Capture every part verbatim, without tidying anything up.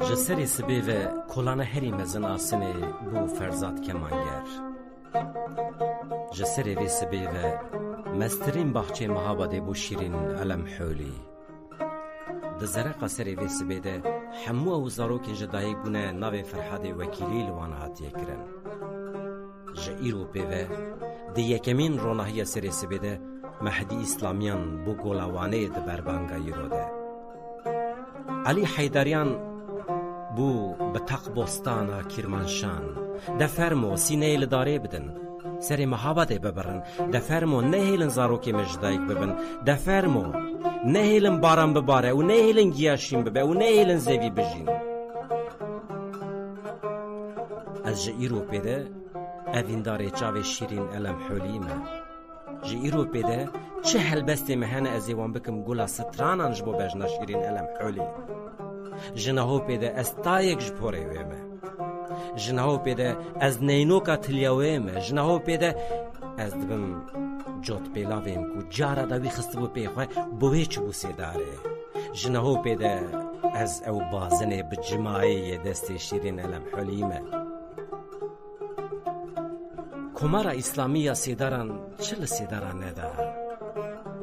Ji serê sibê ve kolana herî mezin a sinê bû Ferzad Kemanger. Ji serê vê sibê ve mestirîn baxçê Mehabadê bû Şîrîn Elem Holî. Di zereqa serê vê sibê de hemû ew zarokên ji dayik bûne navê Ferhadê Wekîlî li wan hatiye kirin. Ji îro pê ve di yekemîn ronahiya serê sibê de Mehdî Îslamiyan bû Gola Wanê di berbanga îro de. Elî Heydariyan bû bi teq bostana Kîrmanşan. De fermo, sîneyê li darê bidin. Serê Mehabadê bibirin. De fermo, nehêlin zarokê me ji dayik bibin. De fermo, nehêlin baran bibare û nehêlin giya şîn bibe û nehêlin zevî bijîn. Ez ji îro pê de evîndarê çavê Şîrîn Elem Holî me. Ji îro pê de çi helbestê me hene ez ê wan bikim gula stranan ji bo bejna Şîrîn Elem Holî. Ji neho pê de ez tayek ji porê wê me. Ji neho pê de ez neynoka tiliya wê me. Ji neho pê de ez dibim cotpêlavên ku cara dawî xistibû pê xwe, bi wê çibû sêdarê. Ji neho pê de ez ew bazinê bi cimayê yê destê Şîrîn Elem Holî me. Komara Îslamî ya sêdaran çi li sêdaran neda?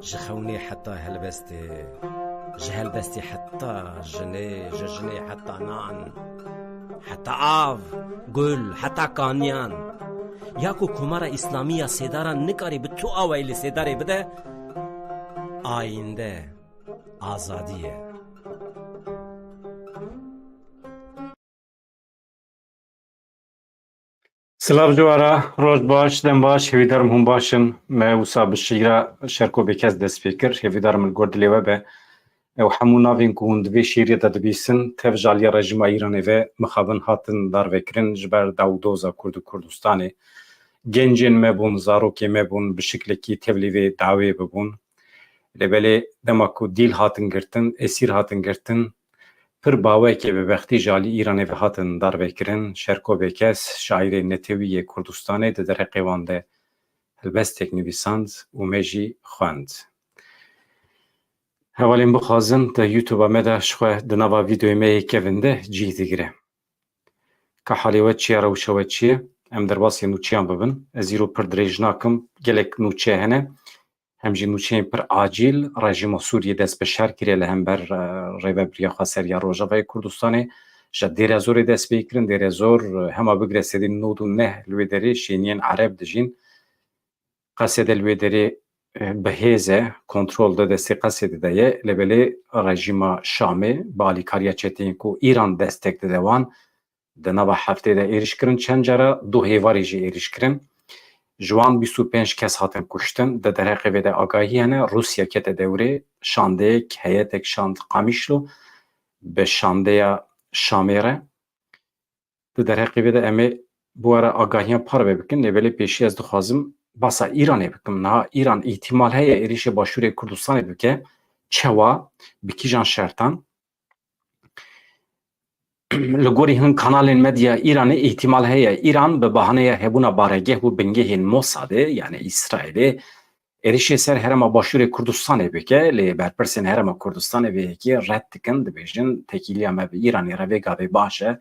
Ji xewnê heta helbestê, ji helbestê heta jinê, ji jinê heta nan, heta av, gul, heta kaniyan. Ya ku Komara Îslamî ya sêdaran nikarî bi tu awayî li sêdarê bide, ayînde, azadî ye. Silav ji we re, roj baş, dem baş, hêvîdarim hûn baş in. Me wisa bi şîra Şerko Bêkes dest pê kir. Hêvîdarim li gor dilê we be. Ew hemû navên ku hûn di vê şîrê de dibîsin, tev ji aliya rejîma Îranê ve mixabin hatin darvekirin ji ber daw û doza Kurd û Kurdistanê. Gencên me bûn, zarokê me bûn, bi şiklekî tevlî vê dawê bibûn. Lê belê dema ku dîl hatin girtin, esîr hatin girtin, pir bawekê bi bextî ji alî Îranê ve hatin darvekirin. Şerko Bêkes, şaîrê netewî yê Kurdistanê, di derheqê wan de helbestek nivîsand û me jî xwend. Hevalên bixwazin di YouTube-a me de ji xwe di nava vîdeoyê me yê kevin de cîh digire. Ka halê we çi ye, rewşa we çi ye? Em derbasî nûçeyan bibin. Ez îro pir dirêj nakim. Gelek nûçe hene. Hem jî nûçeyên pir acîl, rejîma Sûriyê dest bi şer kiriye li hember, e, Rêvebiriya Xweser ya Rojavayê Kurdistanê, ji Dêrezorê dest pê kirin. Dêrezor, e, hema bigire sedî nod û neh li wê derê şêniyên Ereb dijîn. Qesede li wê derê, e, bi hêz e, kontrol di destê Qesedê de ye, lê belê rejîma Şamê bi alîkariya çeteyên ku Îran destek dide wan, di nava heftê de êrîş kirin, çend cara du hêvarî jî êrîş kirin. Ji wan bîst û pênc kes hatin kuştin. Di derheqê vê de agahî hene, Rûsya kete dewrê, şandeyek, heyetek şand Qamişlo bi şandeya Şamê re. Di derheqê vê de em ê bi we re agahiyan parve bikin, lê belê pêşî ez dixwazim basa Îranê bikim. Niha Îran îhtimal heye êrîşê Başûrê Kurdistanê bike. Çawa? Bi kîjan şertan? Li gorî hin kanalên medya Îranê îhtimal heye Îran bi bahaneya hebûna baregeh û bingehên Mosadê, yanî Îsraîlê, êrişê ser herêma Başûrê Kurdistanê bike, lê berpirsên herêma Kurdistanê vê yekê red dikin, dibêjin, tekîliya me bi Îranê re vê gavê baş e,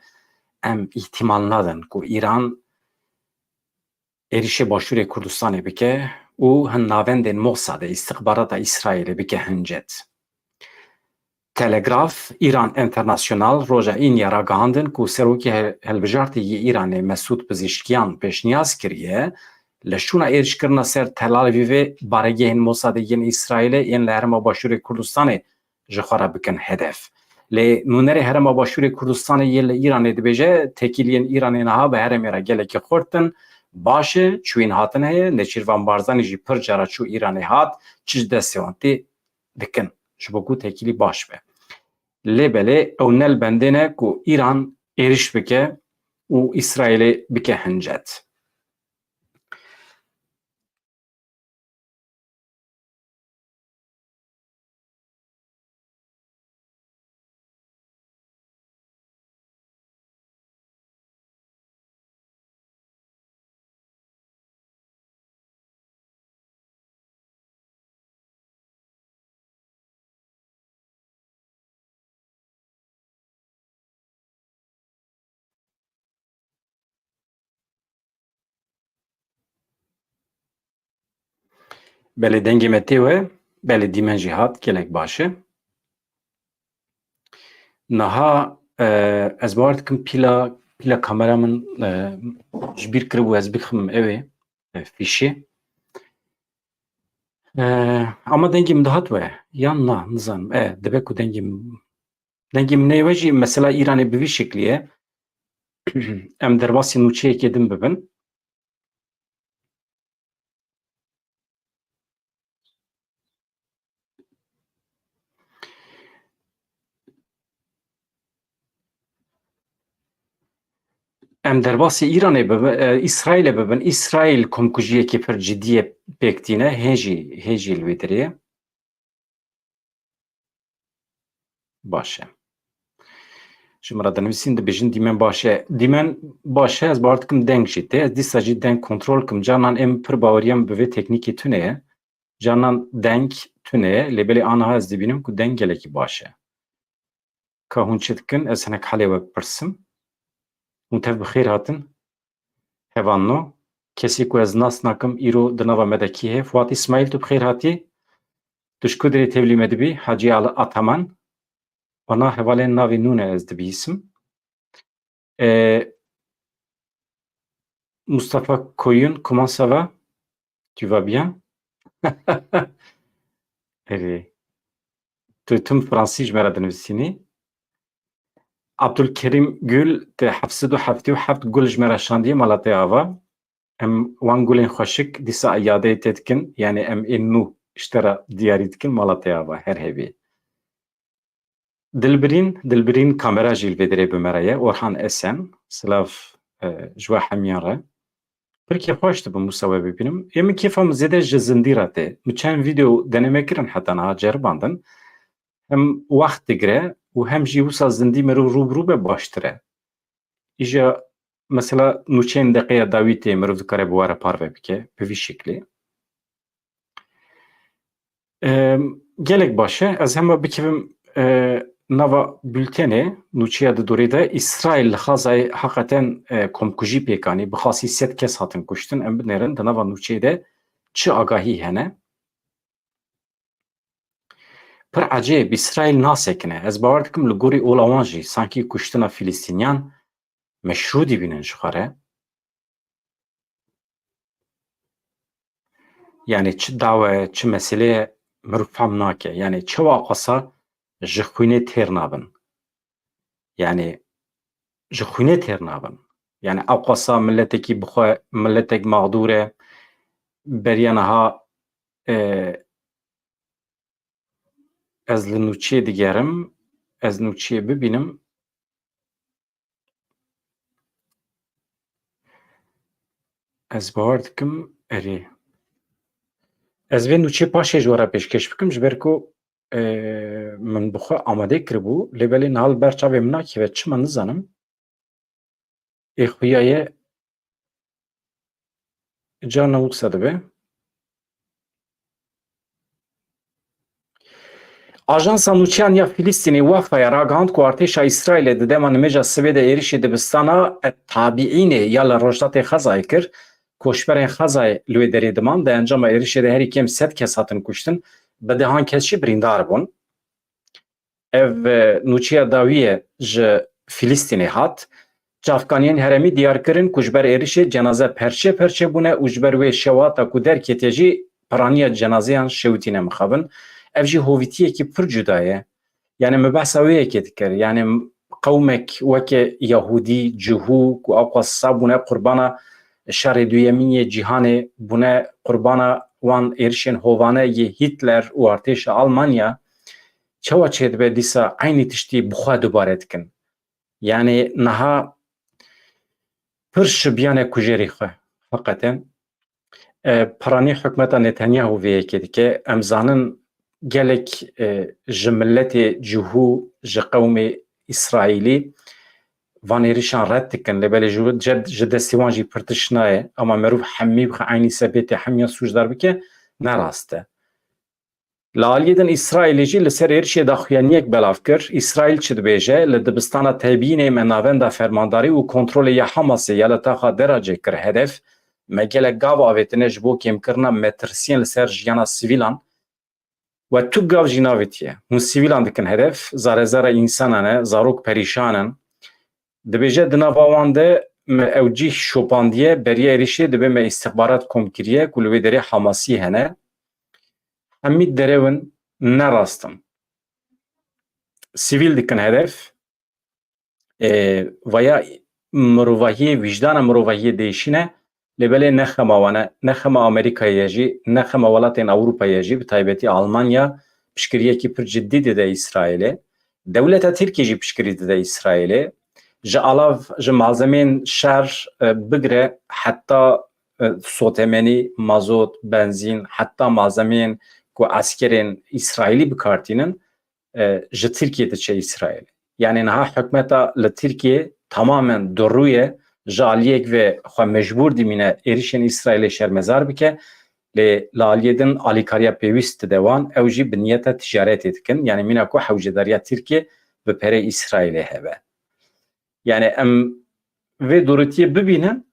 em îhtimal nadin ku Îran êrişê Başûrê Kurdistanê bike û hin navendên Mosadê, îstixbarata Îsraîlê bike hincet. Telegraf, Îran Enternasyonal, roja Îniyê ragihandin ku serokê he-, hilbijartê yê Îranê Mesûd Pizîşkiyan pêşniyaz kiriye, li şûna êrişkirina ser Tel Avîvê baregehên Mosadê yên Îsraîlê yên li herêma Başûrê Kurdistanê ji xwe re bikin hedef. Lê nûnerê herêma Başûrê Kurdistanê yê li Îranê dibêje, tekîliyên Îranê niha bi herêmê re gelekî xurt in. Baş e, çûyîn hatin heye, Nêçîrvan Barzanî jî pir cara çû Îranê hat, çi ji destê wan tê dikin, ji bo ku tekîlî baş be. Lê belê ew ne li bendê ne ku Îran êriş bike û Îsraîlê bike hincet. Belê, dengê me tê we. Belê, dîmen jî hat, gelek baş e. Niha, e, ez bawer dikim pîla, pîla kamera min, e, ji bîr kiribû, ez biximim ew ê, e, fîşê. E, ama dengê min dihat we, yan na, nizanim. E, dibe ku dengê min, dengê min neyê we jî mesela Îranê bi vî şeklî ye. Em derbasî nûçeyekê din bibin. Em derbasî Îranê bibin, e, Îsraîlê bibin. Îsraîl komkujiyekî pir cidî ye pêk tîne. Hê jî, hê jî li wê derê ye. Baş e. Ji min re dinivîsîn, dibêjin dîmen baş e. Dîmen baş e, ez bawer dikim deng jî tê. Ez dîsa jî deng kontrol kim. Carnan êm pir baweriya min bi vê teknîkê tune ye. Carnan deng tune ye, lê belê aniha ez dibînim ku deng gelekî baş e. Ka hûn çi dikin? Ez hinek helê we bipirsim. Hûn tev bi xêr hatin. Hevalno, kesê ku ez nas nakim, îro di nava me de kî heye? Fuat Îsmaîl, tu bi xêr hatî. Tu ji ku derê tevlî me dibî? Hacî Ali Ataman. Ana hevalên navê nû ne ez dibihîsim. E, Mustafa Koyun, comment ça va? Tu vas bien? Erê. Tu tim fransî ji me re dinivîsînî. Abdulkerim Gül, te heft sed û heftê û heft gul ji me re şandiye mala te ava. Em wan gulên xweşik dîsa îadeyê te dikin, yanî em ên nû ji te re diyarî dikin mala te ava, her hebî. Dilbirîn, Dilbirîn kamera jî li vê derê bi me re ye. Orhan Esen, silav, e, ji we hemiyan re. Pir kêfxweş dibim wisa we bibînim. Ê min kêfa min zêde ji zindî re tê. Min çend vîdeo deneme kirin heta niha ceribandin. Hem wext digire û hem jî wisa zindî mirov rû bi rû be baştir e. Îja mesela nûçeyên deqeya dawî tê, mirov dikare bi we re parve bike, bi vî şeklê. Em, gelek baş e. Ez hema bikevim, e, nava bultenê, nûçeya di dorê de Îsraîl li Xazayê heqeten, e, komkujî pêk anî. Bi xasî sed kes hatin kuştin. Em binêrin di nava nûçeyê de çi agahî hene. Pir ecêb, Îsraîl nasekine. Ez bawer dikim li gorî ola wan jî sankî kuştina Filistîniyan meşrû dibînin ji xwe re. Yanî çi dawe, çi meseleye mirov fam nake. Yanî çawa qasa ji xwînê têr nabin? Yanî ji xwînê têr nabin. Yanî ew qasa miletekî bixwe, miletek mexdûr e. Beriya niha, e, ez li nûçeyê digerim, ez nûçeyê bibînim. Ez bawer dikim, erê. Ez vê nûçê paşê ji we re pêşkêş bikim, ji ber ku, e, min bi xwe amade kiribû, lê belê niha li ber çavê min nakeve, çima nizanim. Ê xuya ye, carna wisa dibe. Ajansa Nûçeyan ya Filistînê, Wafayê, ragihand ku artêşa Îsraîlê di dema nimêja sibê de êrişê dibistana Tabiînê ya li rojhilatê Xezayê kir. Koçberên Xezayê li wê derê diman, di encama êrişê de herî kêm sed kes hatin kuştin, bi dehan kes jî birîndar bûn. Ev, e, nûçeya dawî ye ji Filistînê hat. Çavkaniyên herêmî diyar kirin ku ji ber êrişê cenaze perçe perçe bûne û ji ber wê şewata ku derketiye jî piraniya cenazeyan şewitîne mixabin. Ev jî hovîtiyekî pir cuda ye. Yanî min behsa wê yekê dikir. Yanî qewmek weke Yahûdî, Cihû ku ew qas sab bûne qurbana şerê duyemîn yê cîhanê, bûne qurbana wan êrişên hovane yê Hitler û artêşa Almanya, çawa çêdibe dîsa eynî tiştî bi xwe dubare dikin? Yanî niha pir şibiyane kujerî xwe. Heqeten, e, piranî hikûmeta Netanyahu vê yekê dike. Em zanin gelek, e, ji miletê Cihû, ji qewmê Îsraîlî van êrişan red dikin. Lê belê ji, ji destê wan jî pir tişt nayê. Ama merov hemî bixe eynî sepetê hemiyan sûcdar bike, ne rast e. Li aliyê din Îsraîlê jî li ser êrişê daxuyaniyek belav kir. Îsraîl çi dibêje? Li dibistana Tebînê me navenda fermandarî û kontrolê ya Hamasê ya li taxa Deracê kir hedef. Me gelek gav avêtine ji bo kêmkirina metirsiyên li ser jiyana sivîlan. We tu gav jî navêtiye. Hûn sivîlan dikin hedef, zare zare însanan e, zarok perîşan in. Dibêje di nava wan de me ew cîh şopandiye, beriya êrişê dibe me îstixbarat kom kiriye ku li wê derê Hamasî hene. Hemî derew in, ne rast in. Sivîl dikin hedef. E, vaya mirovahiyê, wijdana mirovahiyê değişîne, lê belê ne xema wan e, ne xema Amerîkayê ye jî, ne xema welatên Ewropayê ye jî, bi taybetî Almanya piştgiriyekî pir cidî dide Îsraîlê. Dewleta Tirkiyê jî piştgirî dide Îsraîlê. Ji alav, ji malzemeyên şer, e, bigire heta, e, sotemenî, mazot, benzîn, heta malzemeyên ku eskerên Îsraîlî bi kar tînin, e, ji Tirkiyê diçe Îsraîlê. Yanî niha hikûmeta li Tirkiyê tamamen durû ye, ji aliyek ve xwe mecbûr dimîne êrişên Îsraîlê şermezar bike, lê li aliyê din alîkariya pêwîst dide wan, ew jî bi niyeta ticaretê dikin. Yanî mîna ku hewcedariya Tirkiyê bi perê Îsraîlê hebe. Yanî em vê durûtiyê bibînin,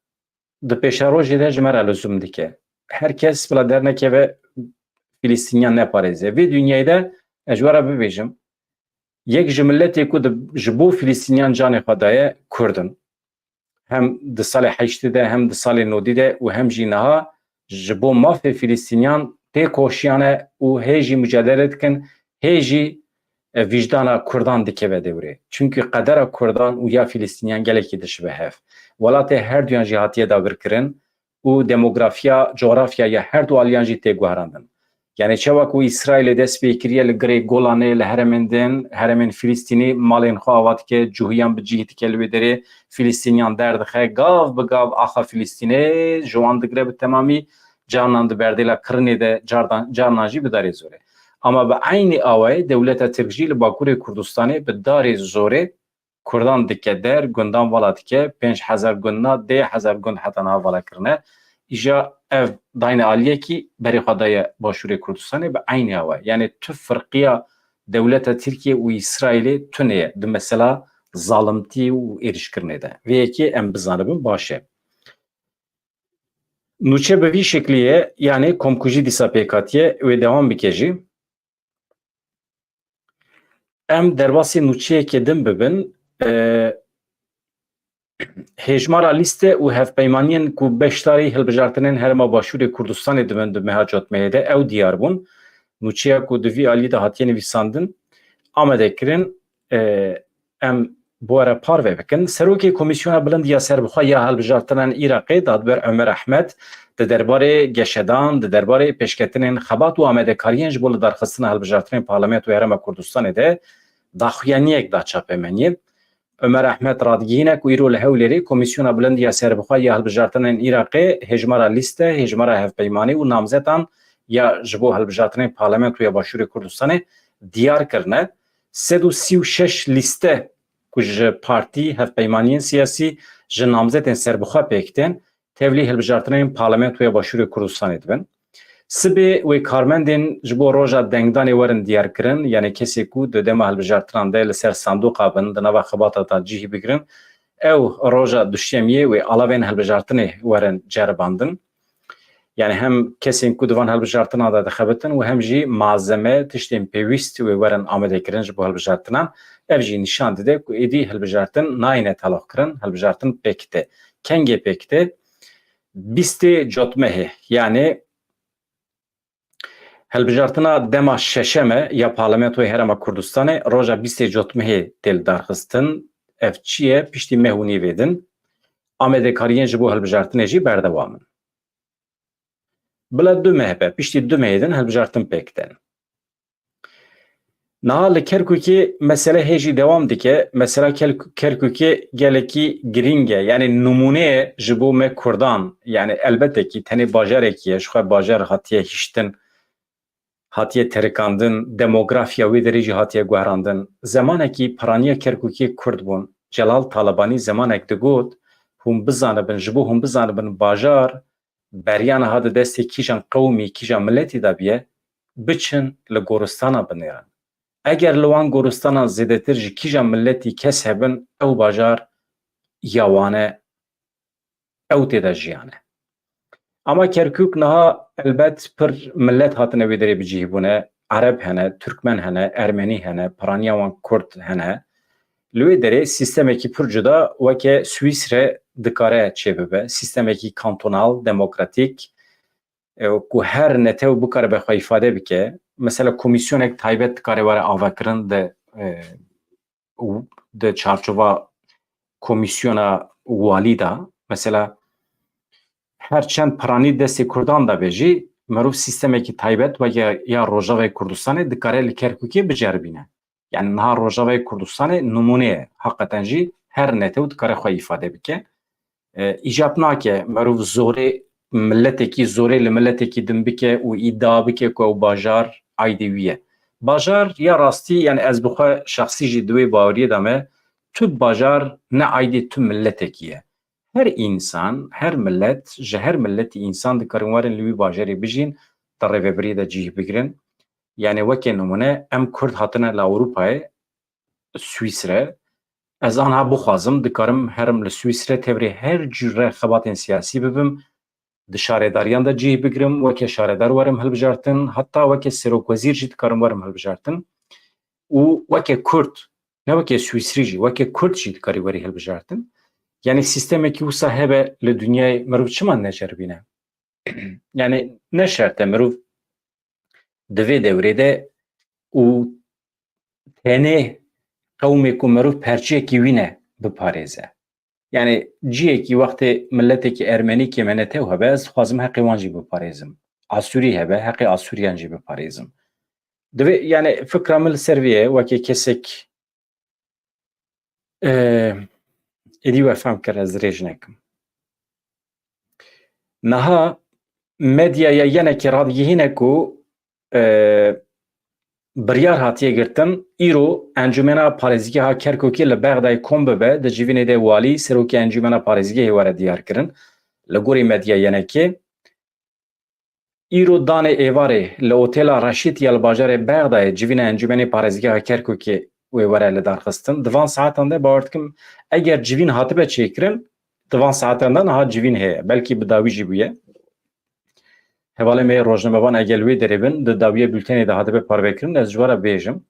di pêşerojê de ji me re lizûm dike. Her kes bila dernekeve Filistîniyan neparêze. Vê dinyayê de ez ji we re bibêjim, yek ji miletê ku di, ji bo Filistîniyan canê xwe daye, Kurd in. Hem di salê heştê de, hem di salê nodî de û hem jî niha ji bo mafê Filistîniyan têkoşiyane û hê jî mucadele dikin, hê jî, e, vijdana Kurdan dikeve dewrê. Çimkî qedera Kurdan û ya Filistîniyan gelekî dişibe hev. Welatê her duyan jî hatiye dagirkirin û demografiya, cografya ya her du aliyan jî tê guherandin. Yanî çawa ku Îsraîlê dest pê kiriye li Girê Golanê, li herêmên din, herêmên Filistînî, malên xwe ava dike, cihûyan bi cih dike li wê derê, Filistîniyan derdixe, gav bi gav axa Filistînê ji wan digire bi temamî, carnan di berdêla kirinê de, cardan, carnan jî bi darê zorê. Ama bi eynî awayî dewleta Tirk jî li Bakurê Kurdistanê bi darê zorê Kurdan dike der, gundan vala dike, pênc hezar gund na, deh hezar gund heta niha vala kirine. Îja ev dayne aliyekî berê xwe daye Başûrê Kurdistanê bi eynî awayî. Yanî tu firqiya dewleta Tirkiye û Îsraîlê tune ye di mesela zalimtî û êrişkirinê de. Vê yekê em bizanibin baş e. Nûçe bi vî şeklî ye, yanî komkujî dîsa pêk hatiye, wê dewam bike jî. Em derbasî nûçeyekê din bibin. E, hêjmara lîste û hevpeymaniyên ku beşdarî hilbijartinên Herêma Başûrê Kurdistanê dibin di meha cotmehê de ew diyar bûn. Nûçeya ku di vî alî de hatiye nivîsandin, amade kirin. E, em bi we re parve bikin. Serokê Komîsyona Bilind ya Serbixwe ya Hilbijartinên Iraqê, Dadber Omer Ehmed, di derbarê geşedan, di derbarê pêşketinên xebat û amadekariyên ji bo lidarxistina hilbijartinên Parlamentoya Herêma Kurdistanê de daxuyaniyek da çapemeniyê. Omer Ehmed radigihîne ku îro li Hewlêrê Komîsyona Bilind ya Serbixwe ya Hilbijartinên Iraqê hêjmara lîste, hêjmara hevpeymanî û namzetan ya ji bo hilbijartinên Parlamentoya Başûrê Kurdistanê diyar kirine. Sed û sî û şeş lîste ku ji partî, hevpeymaniyên siyasî, ji namzetên serbixwe pêk tên, tevlî hilbijartinên Parlamentoya Başûrê Kurdistanê dibin. Sibê wê karmendên ji bo roja dengdanê werin diyar kirin, yanî kesê ku di dema hilbijartinan de li ser sandoqa bin, di nava xebata de cihî bigirin, ew roja duşemiyê wê alavên hilbijartinê werin ceribandin. Yanî hem kesên ku di van hilbijartinan de dixebitin û hem jî malzeme, tiştên pêwîst wê werin amadekirin ji bo hilbijartinan. Ev jî nîşan dide ku êdî hilbijartin nayêne taloqkirin, hilbijartin pêk tê. Kengê pêk tê? Bîstê cotmehê, yanî hilbijartina dema şeşem e ya Parlamentoyê Herêma Kurdistanê, roja bîstê cotmehê tê lidarxistin. Ev çi ye? Piştî meh û nîvê din amadekariyên ji bo hilbijartinê jî berdewam in. Bila du meh be, piştî du mehê din hilbijartin pêk tên. Niha li Kerkûkê mesele hê jî dewam dike. Mesela Kel-, Kerkûkê gelekî girîng e. Yanî nimûneyê ji bo me Kurdan, yanî elbette kî tenê bajarekî ye, ji xwe bajar hatiye hiştin, hatiye terikandin, demografya wê derê jî hatiye guherandin. Zemanekî piraniya Kerkûkê Kurd bûn. Celal Talebanî zemanek digot, hûn bizanibin, ji bo hûn bizanibin bajar beriya niha di destê kîjan qewmî, kîjan miletî de biye, biçin li goristana binêrin. Eger li wan goristanan zêdetir ji kîjan miletî kes hebin, ew bajar ya wan e, ew tê de jiyane. Ama Kerkûk niha elbet pir millet hatine wê derê bi cih bûne. Ereb hene, Tirkmen hene, Ermenî hene, piraniya wan Kurd hene. Li wê derê sîstemekî pir cuda weke Swîsre dikare çêbibe. Sîstemekî kantonal, demokratîk, e, ku her netew bikare be xwe îfade bike. Mesela komîsyonek taybet dikare were avekirin di, e, û di çarçova komîsyona walî de, mesela, her çend piranî destê Kurdan de be jî, merov sîstemekî taybet weke ya Rojavayê Kurdistanê dikare li Kerkûkê biceribîne. Yani niha Rojavayê Kurdistanê nimûne ye. Heqeten jî her netew dikare xwe îfade bike. E, îcab nake merov zorê miletekî, zorê li miletekî din bike û îdia bike ku ew bajar aydê wî ye. Bajar ya rastî, yani ez bi xwe şexsî jî di wê baweriyê de me, tu bajar ne aydê tu miletekî ye. Her însan, her milet, ji her miletî însan dikarin werin li wî bajarê bijîn, di rêvebiriyê de cih bigirin. Yani weke nimûne em Kurd hatine li Ewropayê, Swîsre. Ez anha bixwazim, dikarim herim li Swîsre tevrê her cure xebatên siyasî bibim, di şaredariyan de cih bigirim, weke şaredar werim hilbijartin, heta weke serokwezîr jî dikarim werim hilbijartin. Û weke Kurd, ne weke Swîsrî jî, weke Kurd jî dikarî werî hilbijartin. Yani sîstemekî wisa hebe li dinyayê, merov çima neceribîne? Yani ne şert e merov di vê dewrê de û tenê qewmê ku merov perçeyekî wî ne biparêze. Yani ciyekî wextê miletekî ermenî kêmenetew hebe, ez dixwazim heqê wan jî biparêzim. Asûrî hebe, heqê Asûriyan jî biparêzim. Divê, yani fikra min li ser vê ye, weke kesek, e, êdî we fehm kir, ez dirêj nekim. Niha medyaya yenekê radigihîne ku, e, biryar hatiye girtin, îro Encûmena Parêzgeha Kerkûkê li Bexdayê kom bibe, di civînê de walî serokê Encûmena Parêzgehê were diyar kirin. Li gorî medya yenekê, îro danê êvarê li Otêla Reşîd ya li bajarê Bexdayê civîna Encûmenê Parêzgeha Kerkûkê wê were lidarxistin. Di van saetan de, bawer dikim, eger civîn hatibe çêkirin, di van saetan de niha civîn heye. Belkî bi dawî jî bûye. Hevalê me yê rojnamevan eger li wê derê bin, di dawiya bultenê de hatibe parvekirin, ez ji we re bêjim.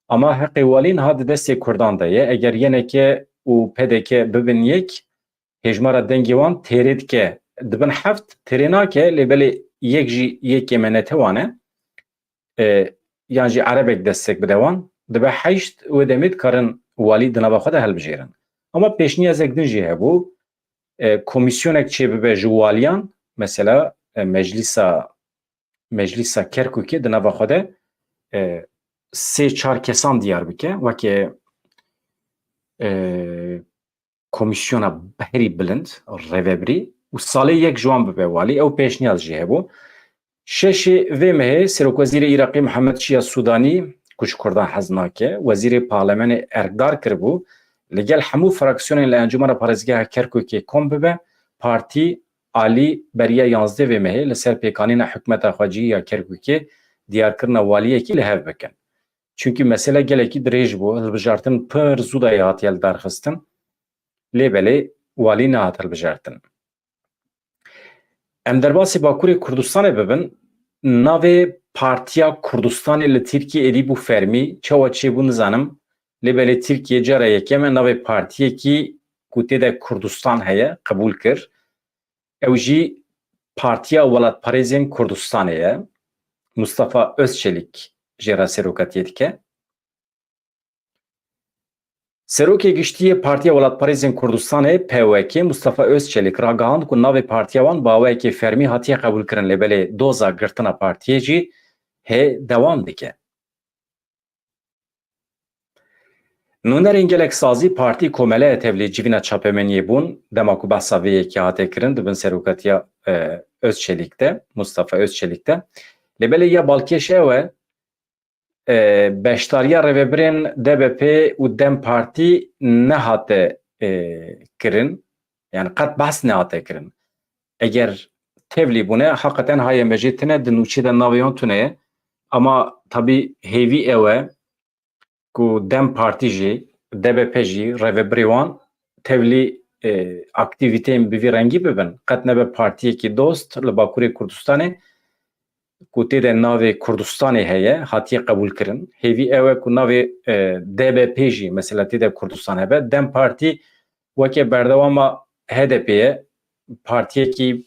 Ama heqê walî niha di destê Kurdan de ye. Eger yeneke û P D K bibin yek, hêjmara dengê wan têrê dike. Dibin heft, têrê nake, lê belê yek jî yê kêmenetewan e. E, yan jî erebek destek bide wan. Dibe heşt, wê demê dikarin walî di nava xwe de hilbijêrin. Ama pêşniyazek din jî hebû. E, komîsyonek çêbibe ji waliyan, mesela, e, meclîsa, meclîsa Kerkûkê di nava xwe de, e, sê çar kesan diyar bike, weke, e, komîsyona herî bilind, rêvebirî, û salê yek ji wan bibe walî, ew pêşniyaz jî hebû. Şeşê vê mehê Serokwezîrê Iraqê Mihemed Şiya Sûdanî, ku ji Kurdan hez nake, wezîrê parlemenê erkdar kiribû, li gel hemû fraksiyonên li Encûmena Parêzgeha Kerkûkê kom bibe, partî alî beriya yanzdeh vê mehê li ser pêkanîna hikûmeta xwecihî ya Kerkûkê diyarkirina waliyekî li hev bikin. Çunkî mesele gelekî dirêj bû, hilbijartin pir zû dayê hatiye lidarxistin, lê belê walî nehat hilbijartin. Em derbasî Bakurê Kurdistanê bibin, navê Partiya Kurdistanê li Tirkiyê êdî bû fermî, çawa çêbû nizanim, lê belê Tirkiye cara yekem e navê partiyekî ku tê de Kurdistan heye, qebûl kir. Ew jî Partiya Welatparêzên Kurdistanê ye. Mustafa Özçelik jê re serokatiyê dike. Serokê Giştî yê Partiya Welatparêzên Kurdistanê, P W K, Mustafa Özçelik, ragihand ku navê partiya wan bi awayekî fermî hatiye qebûlkirin, lê belê doza girtina partiyê jî hê dewam dike. Nûnerên gelek sazî partî komele ye tevlî civîna çapemeniyê bûn, dema ku behsa vê yekê hate kirin, di bin serokatiya, e, Özçelik de, Mustafa Özçelik de. Lê belê ya balkêş ew e, e, beşdariya rêvebirên D B P û DEM Partî nehate, e, kirin, yani qet behs nehate kirin. Eger tevlî bûne, heqeten hayê me jê tune, di nûçê de navê wan tune ye. Ama tabî hêvî ew e ku DEM Partî jî, D B P jî, rêvebirê wan tevlî e, aktîvîteyên bi vî rengî bibin, qet nebe partiyekî dost li Bakurê Kurdistanê ku tê de navê Kurdistanê heye, hatiye qebûlkirin. Hêvî ew e ku navê, e, D B P jî mesela tê de Kurdistan hebe. DEM Partî weke berdewama H D P ye, partiyekî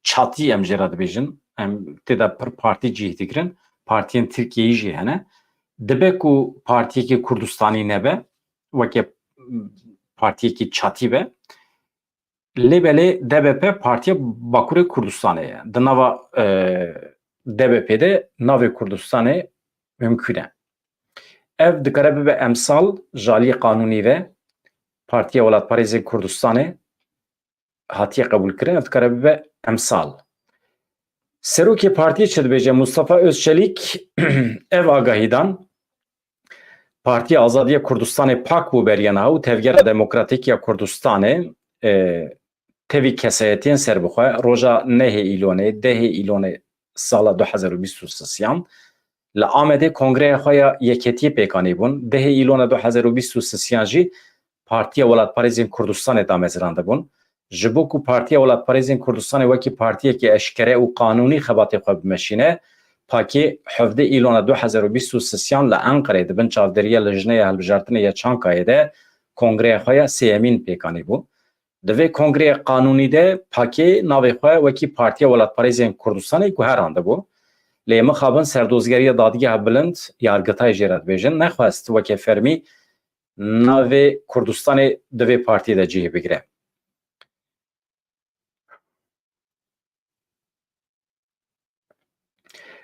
çatî em jê re dibêjin. Em tê de pir partî cih digirin. Partiyên Tirkiyeyî jî hene. Dibe ku partiyekî Kurdistanî nebe, weke partiyekî çatî be. Lê belê D B P partiya Bakurê Kurdistanê ye. Di nava, e, D B P de navê Kurdistanê mimkun e. Ev dikare bibe emsal ji aliyê qanûnî ve Partiya Welatparêzên Kurdistanê hatiye qebûlkirin, ev dikare bibe emsal. Serokê partiyê çi dibêje? Mustafa Özçelik ev agahî dan, Partiya Azadiya Kurdistanê, PAK, bû beriya niha û Tevgera Demokratîk ya Kurdistanê, e, tevî kesayetiyên serbixwe roja nehê Îlonê, dehê Îlonê sala du hezar û bîst û sisiyan li Amedê kongreya xwe ya yeketiyê pêkanî bûn. Dehê Îlona du hezar û bîst û sisiyan jî Partiya Welatparêzên Kurdistanê damezrandibûn. Ji bo ku Partiya Welatparêzên Kurdistanê wekî partiyekî eşkere û qanûnî xebatê xwe bimeşîne, PAKê hevdeh Îlona du hezar û bîst û sisiyan li Enqerê di bin çavdêriya Lijneya Hilbijartinê ya Çankayê de kongreya xwe ya sêyemîn pêkanî bû. Di vê kongreya qanûnî de PAKê navê xwe wekî Partiya Welatparêzên Kurdistanê guherandibû. Lê mixabin serdozgeriya Dadgeha Bilind, Yargitay jê re dibêjin, nexwest weke fermî navê Kurdistanê di vê partiyê de cih bigire.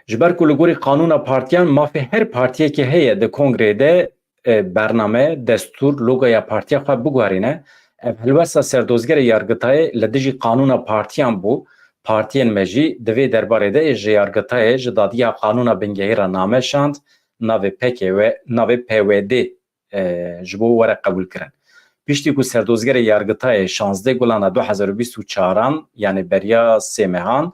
Ji ber ku li gorî qanûna partiyan mafê her partiyekê heye di kongreyê de, e, bername, destûr, logoya partiya xwe biguherîne. Ev helwesta serdozgerê Yargitayê li dijî qanûna partiyan bû. Partiyên me jî di vê derbarê de ji Yargitayê, ji Dadgeha Qanûna Bingehî re name şand, navê P K W, navê P W D, e, ji bo were qebûlkirin. Piştî ku serdozgerê Yargitayê şazdeh Gulana du hezar û bîst û çaran, yanî beriya sê mehan,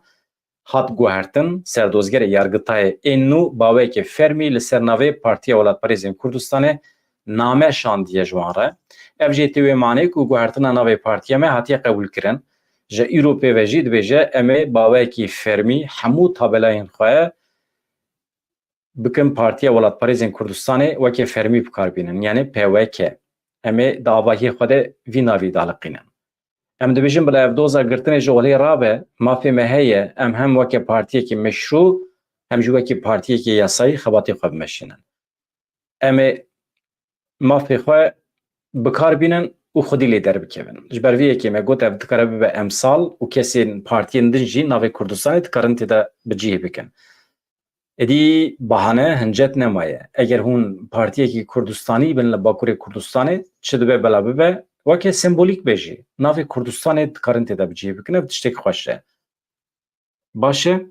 hat guhertin, serdozgerê Yargitayê ên nû baweyekê fermî li ser navê Partiya Welatparêzên Kurdistanê name şandiye ji wan re. Ev jî tê wê manê ku guhertina navê partiya me hatiye qebûlkirin. Ji îro pê ve jî dibêje, em ê baweyekî fermî hemû tabelayên xwe bikin Partiya Welatparêzên Kurdistanê weke fermî bi kar bînin, yanî P W K. Em ê di avahiyê xwe de vî navî daliqînin. Em dibêjin bila ev doza girtinê ji olê rabe, mafê me heye, em hem weke partiyekî meşrû, hem jî wekî partiyekî yasayî xebatê xwe bimeşînin. Em ê mafê xwe bi kar bînin û xwedî lê derbikevin. Ji ber vê yekê me got ev dikare bibe emsal û kesên partiyên din jî navê Kurdistanê dikarin tê de bi cihê bikin. Êdî bahane hincet nemaye. Eger hûn partiyekî Kurdistanî bin li Bakurê Kurdistanê, çi dibe bela bibe, weke sembolîk be jî, navê Kurdistanê dikarin tê de bi cihê bikin, ev tiştekî xweş e. Baş e,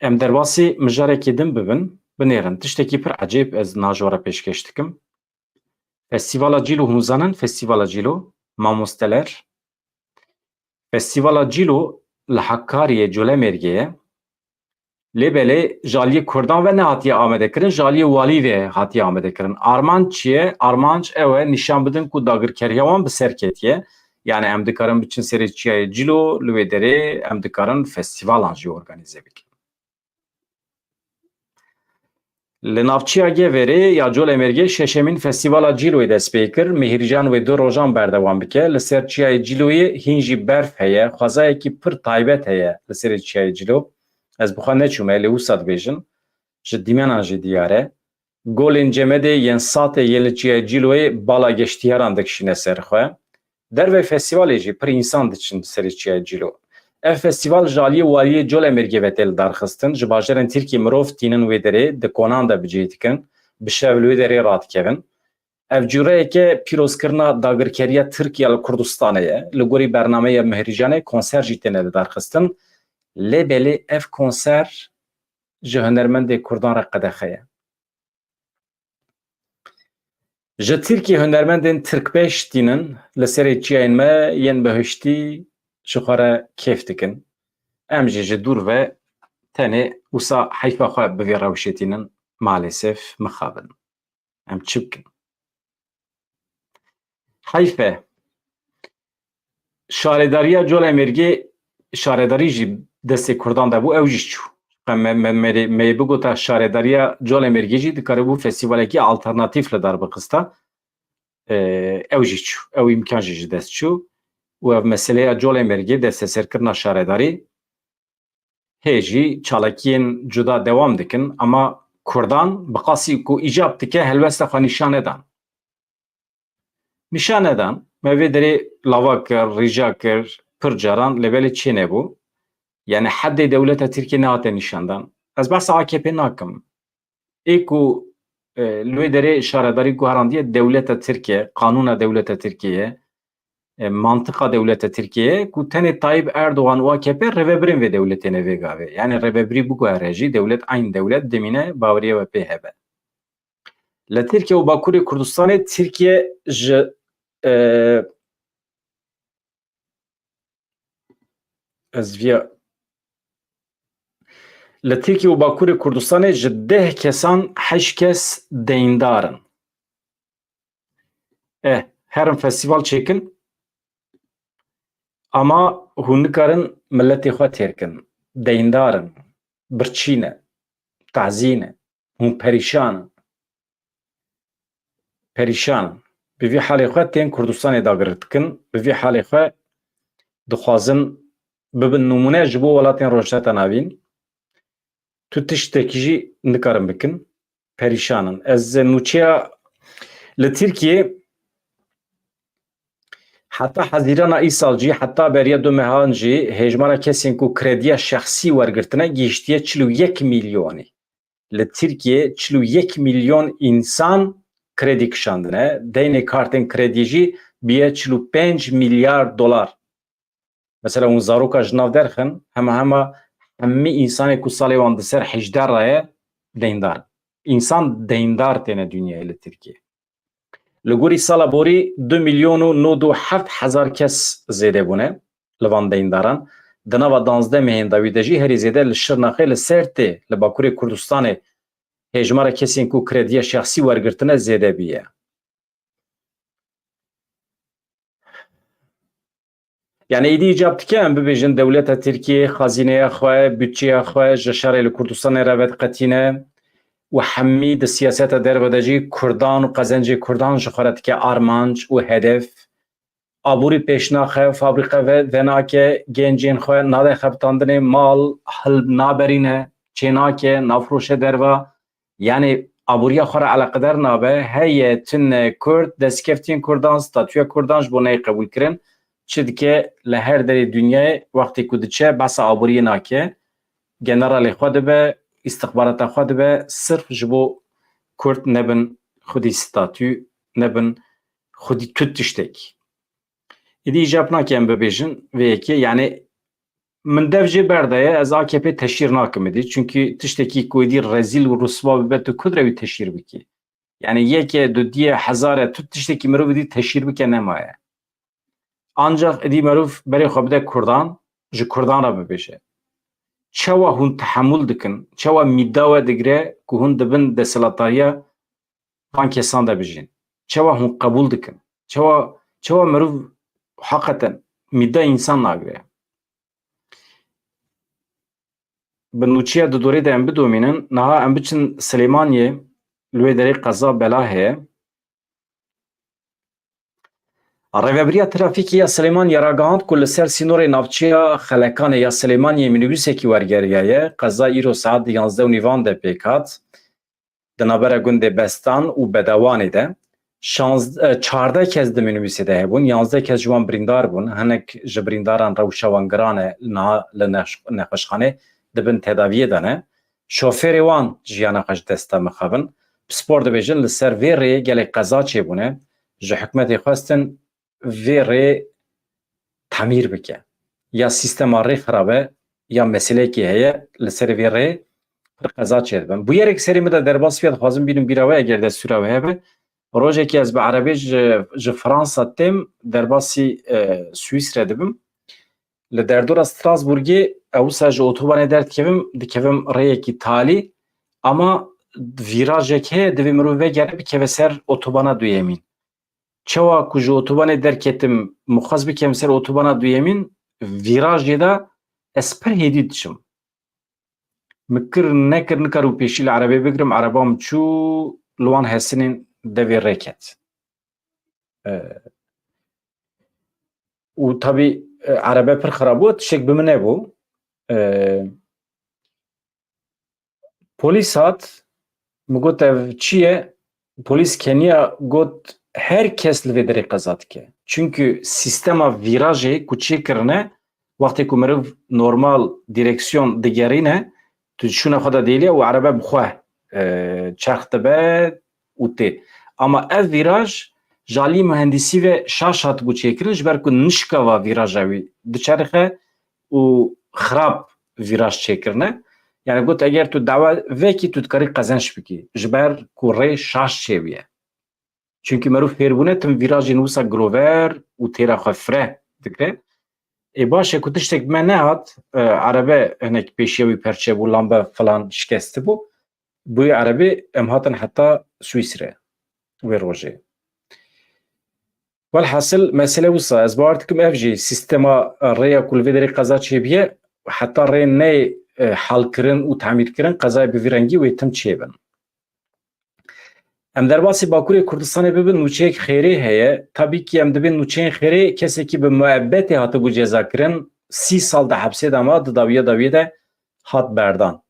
em derbasî mijarekî din bibin, binêrin. Tiştekî pir ecêb ez niha ji we re pêşkêş dikim. Festîvala Cîlo, hûn zanin Festîvala Cîlo, mamosteler? Festîvala Cîlo li Hakkariye, Colemêrgê ye. Lê belê ji aliyê Kurdan ve nehatiye amadekirin, ji aliyê walî ve hatiye amadekirin. Armanc çi ye? Armanc ew e, nîşan bidin ku dagirkeriya wan bi ser ketiye. Yani em dikarin biçin serê Çiyayê Cîlo, li wê derê em dikarin festîvalan jî organîze bikin. Li navçeya Geverê ya Colemêrgê şeşemîn Festîvala Cîloyê dest pê kir. Mihircan wê du rojan berdewam bike. Li ser Çiyayê Cîloyê hîn jî berf heye. Xwezayekî pir taybet heye li serê Çiyayê Cîlo. Ez bi xwe neçûme, lê wisa dibêjin. Ji dîmenan jî diyar e. Golên cemedê yên satê yên li Çiyayê Cîloyê bala geştiyaran dikişîne ser xwe. Dervey festîvalê jî pir însan diçin serê Çiyayê Cîlo. Ev festîval ji aliyê waliyê Colemêrgê ve tê lidarxistin. Ji bajarên Tirkiyê mirov tînin wê derê, di konan de bi cih dikin, bi şev li wê derê radikevin. Ev cureyeke pîrozkirina dagirkeriya Tirk ya li Kurdistanê ye. Li gorî bernameya Mihrîcanê konser jî têne lidarxistin. Lê belê ev konser ji hunermendê Kurdan re qedexe ye. Ji Tirkiyê hunermendên tirkbeş tînin li serê çiyayên me yên bihiştî ji xwe re kêf dikin. Em jî ji dûr ve tenê wisa heyfa xwe bi vê rewşê tînin, malêsef mixabin. Em çi bikin? Heyf e. Şaredariya Colemêrgê, şaredarî jî destê Kurdan de bû, ew jî çû. Me, me, me, me bigota şaredariya Colemêrgê jî dikaribû festîvalekî alternatîf li dar bixista. Ee, ew jî çû. Ew îmkan jî ji dest çû. Û ev meseleya Colemêrgê, desteserkirina şaredarî, hê jî çalakiyên cuda dewam dikin, ama Kurdan bi qasî ku îcab dike helwesta xwe nîşan nedan. Nîşan nedan. Me vê derê lava kir, rîca kir, pir caran, lê belê çê nebû. Yani heddê dewleta Tirkiye nehate nîşandan. Ez behsa A K P nakim. Ê ku, e, li wê derê şaredarî guherandiye dewleta Tirkiye, qanûna dewleta Tirkiye, e, mantiqa dewleta Tirkiye, ku tenê Tayyip Erdogan û A K P rêvebirên vê dewletê ne vê gavê. Yani rêvebirî biguhere jî, dewlet eyn dewlet dimîne, baweriya we pê hebe. Li Tirkiye û Bakurê Kurdistanê Tirkiye ji, e, ez viya, li Tirkiye û Bakurê Kurdistanê ji deh kesan heşt kes deyndar in. Eh, herin festîval çêkin, ama hûn nikarin miletê xwe têr kin. Deyndar in, birçî ne, tazî ne. Hûn perîşan in. Perîşan in. Bi vî halê xwe tên Kurdistanê dagir dikin. Bi vî halê xwe dixwazin bibin nimûne ji bo welatên Rojhilata Navîn. Tu tiştekî jî nikarin bikin. Perîşan in. Ez nûçeya li Tirkiye heta Hezîrana îsal jî, heta beriya du mehan jî hêjmara kesên ku krediya şexsî wergirtine gihiştiye çil û yek milyonî. Li Tirkiye çil û yek milyon însan kredî kişandine. Deynê kartên kredî jî biye çil û pênc milyar dolar. Mesela hûn zaroka ji nav derxin, hema hema hemî însanê ku salê wan di ser hejdeh re ye, deyndar. Însan deyndar têne dinyayê li Tirkiye. Li gorî sala borî du milyon û nod û heft hezar kes zêde bûne li van deyndaran. Di nava danzdeh mehên dawî de jî herî zêde li Şirnexê, li Sertê, li Bakurê Kurdistanê hêjmara kesên ku krediya şexsî wergirtine zêde bûye. Yani êdî îcab dike em bibêjin dewleta Tirkiyê xazîneya xwe, budçeya xwe ji şerê li Kurdistanê re vediqetîne û hemî di siyaseta derve de jî Kurdan û qezencê Kurdan ji xwe re dike armanc û hedef. Aborî pêş naxe, fabrîqe ve, venake, gencên xwe nade xebitandinê, mal hil naberîne, çênake, nafroşe derva. Yani aboriya xwe re eleqedar nabe, heye, tune, Kurd, destkeftiyên Kurdan, statûya Kurdan ji bo neyê qebûlkirin, çi dike li her derê dinyayê wextê ku diçe behsa aboriyê nake, generalê xwe dibe, îstixbarata xwe dibe, sirf ji bo Kurd nebin xwedî statû, nebin xwedî tu tiştekî. Êdî îcab nake em bibêjin vê yekê, yani min dev jê berdaye, ez A K P teşhîr nakim êdî. Çunkî tiştekî ku êdî rezîl û riswa bibe, tu ku direwî teşhîr bikî? Yani yeke, dudiyê, hezare, tu tiştekî mirov êdî teşhîr bike nemaye. Ancax êdî mirov berê xwe bide Kurdan, ji Kurdan re bibêje. Çawa hûn tehemûl dikin, çawa mîda we digire ku hûn di bin desthilatdariya van kesan de bijîn? Çawa hûn qebûl dikin? Çawa, çawa mirov heqeten mîda însan nagire? Bi nûçeya di dorê de em bidomînin. Niha em biçin Silêmaniyê, li wê derê qeza bela heye. Rêvebiriya Trafîkê ya Silêmaniyê ragihand ku li ser sînorê navçeya Xelekanê ya Silêmaniyê mînîbûsekî wergeriyaye. Qeza îro saet di yanzdeh û nîvan de pêk hat. Di navbera gundê Bestan û Bedewanê de şanzdeh, e, çardeh kes di mînîbûsê de hebûn, yanzdeh kes ji wan birîndar bûn. Hinek ji birîndaran rewşa wan giran e, niha li nexş-, nexweşxanê di bin tedaviyê de ne. Şofêrê wan jiyana xwe ji dest da mixabin. Pispor dibêjin li ser vê rêyê gelek qeza çêbûne. Ji hikûmetê xwestin vê rê temîr bike. Ya sîstema rê xirab e, ya meseleyekê heye, li ser vê rê pir qeza çêdibin. Bûyerek serê min de derbas bûye, dixwazim bînim bîra we, eger destûra we hebe. Rojekê ez bi erebê ji, ji Fransa têm, derbasî, e, Swîsre dibim. Li derdora Strasbourgê, ew wisa ji otobanê derdikevim, dikevim rêyekî talî, ama vîrajek heye, divê mirov vegere bikeve ser otobana duyemîn. Çawa ku ji otobanê derketim, mixwest bikem ser otobana duyemîn, vîrajê de ez pir hêdî diçim. Min kir nekir, nikaribû pêşî li erebê bigirim, ereba min çû li wan hesinên devê rê ket. E, û tabî, e, erebe pir xirab bû, tiştek bi min nebû. E, Polîs hat, min got, "Ev çi ye?" Polîs keniya got, "Her kes li vê derê qeza dike." Çunkî sîstema vîrajê ku çêkirine, wextê ku meriv normal direksiyon digerîne, tu şûna xwe de dêliye û erebe bi xwe, e, çerx dibe û tê. Ama ev vîraj ji alî muhendîsî ve şaş hatibû çêkirin, ji ber ku nişkava vîraja wî diçerixe û xirab vîraj çêkirine. Yani got, eger tu dawa vekî, tu dikarî qezenç bikî. Ji ber ku rê şaş çêbûye. Çunkî merûv fêrbûne tim vîrajên wisa girover û têra xwe fire dikire. Ê baş e ku tiştek me nehat, e, erebe hinek pêşiya wî perçe bû, lambe filan şikestibû. Bûyî erebê em hatin heta Swîsre wê rojê. Welhasil mesele wisa, ez bawer dikim ev jî sîstema, e, rêya ku li vê derê qeza çêbûye, heta rê neyê, e, halkirin û tamîrkirin, qezayê bi vî rengî wê tim çêbin. Em derbasî Bakurê Kurdistanê bibin, nûçeyek xêrê heye. Tabî kî em dibên nûçeyên xêrê, kesekî bi muebbetê hatibû cezakirin, sî sal di hepsê de ma, di dawiya dawiyê de hat berdan.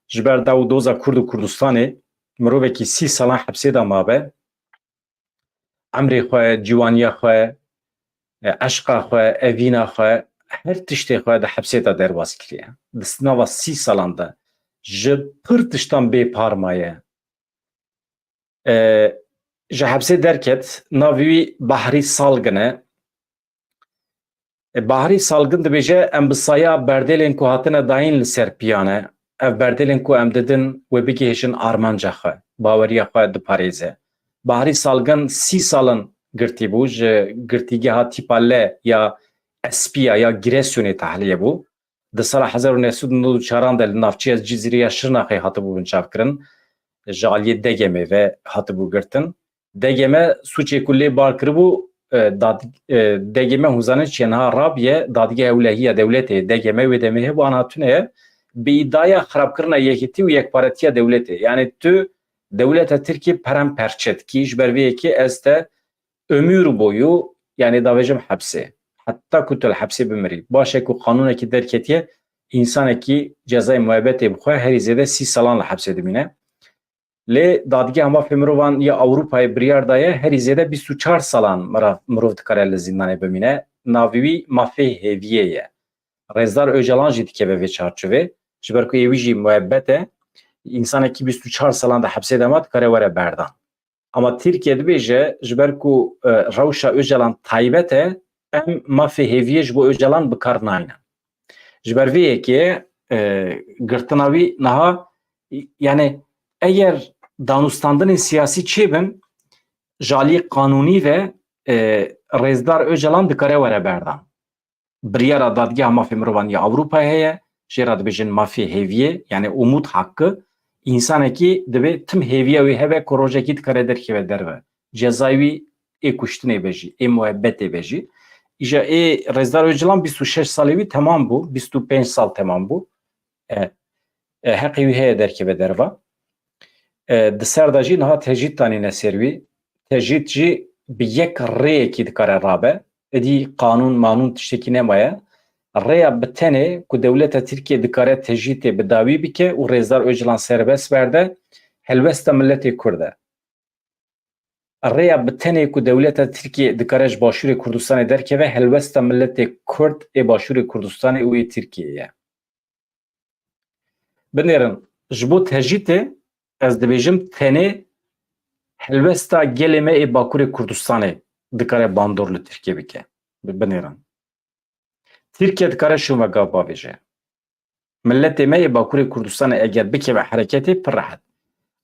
Ji ber daw û doza Kurd û Kurdistanê, mirovekî sî salan hepsê de mabe, emrê xwe, ciwaniya xwe, e, eşqa xwe, evîna xwe, her tiştê xwe di hepsê de derbas kiriye. Di nava sî salan de ji pir tiştan bê par maye. E, ji hepsê derket, navê wî Bahrî Salgin e. E, Bahrî Salgin dibêje, em bi saya berdêlên ku hatine dayîn li ser piyan e. Ev berdêlên ku em didin, wê bigihêjin armanca xwe, baweriya xwe diparêze. Bahrî Salgin sî sal in girtî bû, ji girtîgeha tîpa L ya Espiya ya Giresunê tahliye bû. Di sala hezar û neh sed û nod û çar de li navçeya Cizîrê ya Şirnexê hatibû binçavkirin, ji aliyê D G M'ê ve hatibû girtin. D G M sûcê ku lê bar kiribû, e, dad-, e, D G M hûn zanin çi ye, niha rabiye Dadgeha Ewlehiya Dewletê, D G M wê demê hebû, ana tune ye, bi îdaya xirabkirina yekîtî û yekparetiya dewletê. Yani tu dewleta Tirkiyê peramperçe dikî, ji ber vê yekê ez te ömür boyu, yani davêjim hepsê. Heta ku tu li hepsê bimirî. Baş e ku qanûnekî derketiye, însanekî cezayê muebetê bixwe, herî zêde sî salan li hepsê dimîne. Lê Dadgeha Mafê Mirovan ya Ewropayê biryar daye herî zêde bîst û çar salan mira-, mirov dikare li zîndanê bimîne. Navê wî mafê hêviyê ye. Rêzdar Ocalan jî dikeve vê çarçovê. Ji ber ku ê wî jî muebbet e, însanekî bîst û çar salan di hepsê de ma dikare were berdan. Ama Tirkiye dibêje, ji ber ku, e, rewşa Ocalan taybet e, em mafê hêviyê ji bo Ocalan bi kar naynin. Ji ber vê yekê, e, girtina wî niha, yani eger danûstandinên siyasî çêbin, ji alî qanûnî ve, e, rêzdar Ocalan dikare were berdan. Biryara Dadgeha Mafê Mirovan ya Ewropayê heye, jê re dibêjin mafê hêviyê, yani umut hakkı, însanekî divê tim hêviya wî hebe ku rojekî dikare derkeve derve. Cezayê wî ê kuştinê be jî, ê muebbetê be jî. Îja ê Rêzdar Ocalan bîst û şeş salê wî temam bû, bîst û pênc sal temam bû. E, e, heqê wî heye derkeve derva. E, di ser de jî niha tecrîd danîne ser wî. Tecrîd jî bi yek rêyekî dikare rabe. Êdî qanûn manûn tiştekî nemaye. Rêya bi tenê ku dewleta Tirkiye dikare tecrîdê bi dawî bike û Rêzdar Ocalan serbest berde, helwesta miletê Kurd e. Rêya bi tenê ku dewleta Tirkiye dikare ji Başûrê Kurdistanê derkeve, helwesta miletê Kurd ê Başûrê Kurdistanê û ê Tirkiyeyê ye. Binêrin, ji bo tecrîdê ez dibêjim tenê helwesta gelê me ê Bakurê Kurdistanê dikare bandor li Tirkiye bike. Bi-, binêrin. Tirkiye dikare şûn ve gav bavêje. Miletê me yê Bakurê Kurdistanê eger bikeve hereketê pir rehet.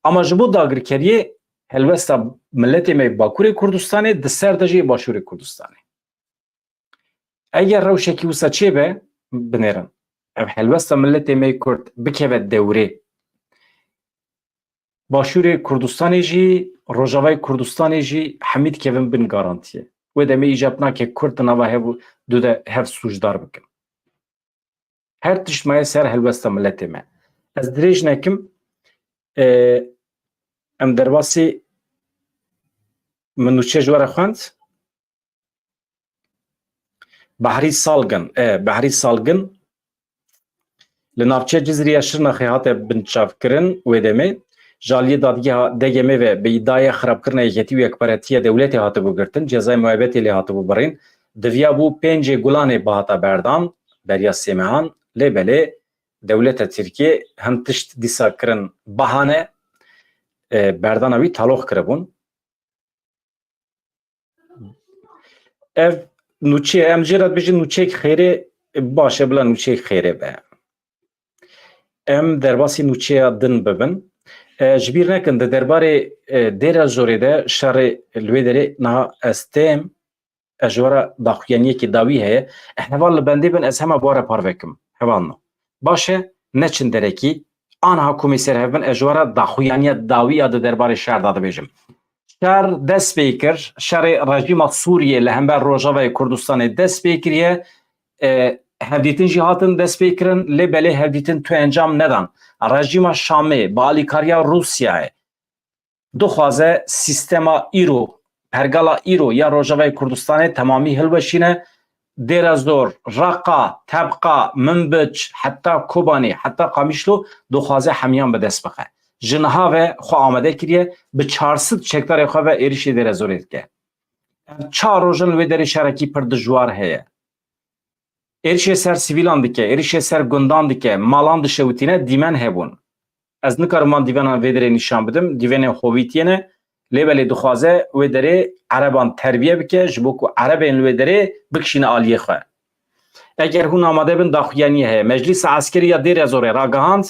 Ama ji bo dagirkeriyê helwesta miletê me yê Bakurê Kurdistanê di ser de jî yê Başûrê Kurdistanê. Eger rewşekî wisa çêbe, binêrin. Ev helwesta miletê me yê Kurd bikeve dewrê. Başûrê Kurdistanê jî, Rojavayê Kurdistanê jî hemî dikevin bin garantiyê. Wê demê îcab nake Kurd di nava hev û du de hev sûcdar bikin. Her tişt maye ser helwesta miletê me. Ez dirêj nekim, e, em derbasî min nûçe ji we re xwend. Behrî Salgin, e, Behrî Salgin li navçeya Cizîrê ya Şirnexê hate binçavkirin wê demê. Ji aliyê dadgeha D G M ve bi îdiaya xirabkirina yeketî û yekparetiya dewletê hatibû girtin, cezayê muebetê lê hatibû birîn. Diviyabû pêncê Gulanê bihata berdan, beriya sê mehan, lê belê dewleta Tirkiyê hin tişt dîsa kirin bahane, e, berdana wî taloq kiribûn. Ev nûçe, em jê re dibêjin nûçeyek xêrê, baş e, bila nûçeyek xêrê be. Em derbasî nûçeya din bibin. E, ji bîr nekin, di derbarê, e, Dêra Zorê de şerê li wê derê niha ez têm, ez ji we re daxuyaniyekî dawî heye. E, heval li bendê bin, ez hema bi we re parve kim. Hevalno. Baş e, neçin derekî. Aniha ku em ê ser hev bin, ez ji we re daxuyaniya dawî ya di derbarê şer de dibêjim. Şer dest pê kir, şerê rejîma Sûriyê li hember Rojavayê Kurdistanê dest pê kiriye. E, hevdîtin jî hatin dest pê kirin, lê belê hevdîtin tu encam nedan. Rejîma Şamê bi alîkariya Rûsyayê dixwaze sîstema îro, pergala îro ya Rojavayê Kurdistanê temamî hilweşîne. Dêra Zor, Reqa, Tebqa, Minbic, heta Kobanê, heta Qamişlo dixwaze hemiyan bi dest bixe. Ji niha ve xwe amade kiriye, bi çar sed çekdarê xwe ve êrişê Dêra Zorê dike. Ev çar roj in li wê derê şerekî pir dijwar heye. Êrişê ser sivîlan dike, êrişê ser gundan dike, malan dişewitîne, dîmen hebûn. Ez nikarim wan dîvenan vê derê nîşan bidim, dîvenên xovîtiyê ne, lê belê dixwaze wê derê ereban terbiye bike, ji bo ku erebên li wê derê bikişîne aliyê xwe. Eger hûn amade bin, daxuyaniyê heye. Meclîsa Eskerî ya Dêrezorê ragihand,